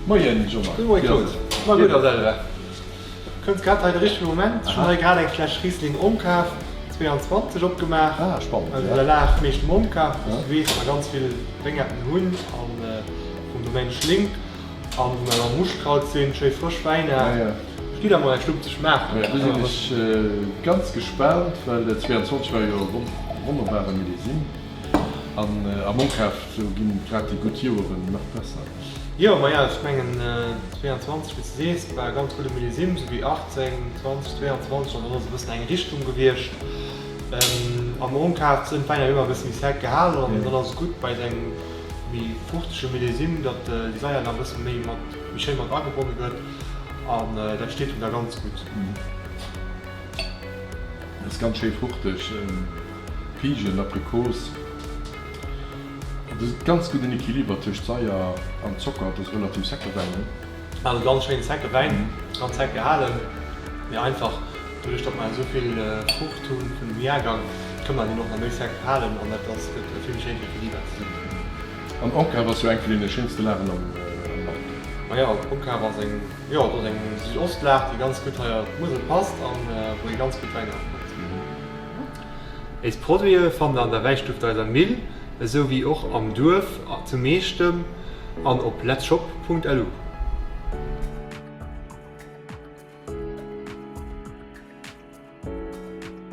Moien Jean-Marc. Gudde Moie Claude. Ma gutt a selwer? Kënns grad hei de richtege Moment. Ech hunn hei grad eng Fläsch Riesling Onkaf 22 opgemaach. Ah, spannend, ja. Aus der Lag Meechtem Onkaf, wou s du weess, mer ganz vill Wéngerten hunn a vum Domaine Schlink an wou mer am Muschkraut sinn, schéi frësch Wäiner. Ech gi der mol eng Schlupp ze schmaachen. Do sinn ech ganz gespaant, well 22 war jo e wonnerbare Millésime an am Onkaf do ginn grad déi gutt Joeren nach besser. Jo, maja, ech mengen 22, wéi s de sees, war e ganz gudde Millésime, sou wéi 18, 20, 22, an dann ass e bëssen eng Richtung gewiescht. Am Onkaf sinn d'Wäiner jo ëmmer e bësse méi sec gehalen an dann ass et gutt bei engem méi fruchtege Millésime, datt déi Saier nach e bësse méi mat, méi schéin mat agebonne gëtt an dat steet him da ganz gutt. Ass ganz schéi fruchteg, Pijen, Aprikos. Et ass ganz gudden Equiliber tëscht Saier an Zocker, et ass relativ secke Wäin, ne? Also ganz schéin secke Wäin, ganz sec gehalen, mee einfach doduerch datt mer esou vill Frucht hu vun dem Jahrgang, kënne mer deen och nach méi sec halen an dat ass gëtt e vill méi schéinen Equiliber zesummen. An Onkar ass jo eng vun deene schéinste Lagen am Land. Majo, Onkar ass eng, jo et ass eng Südostlag déi ganz gutt hei op d'Musel passt an wou ee ganz gutt Wäiner fënnt. Éis Produite fannt der an der Wäistuff der eiser Mille, esou wéi och am Duerf zu Meechtem an op letzshop.lu.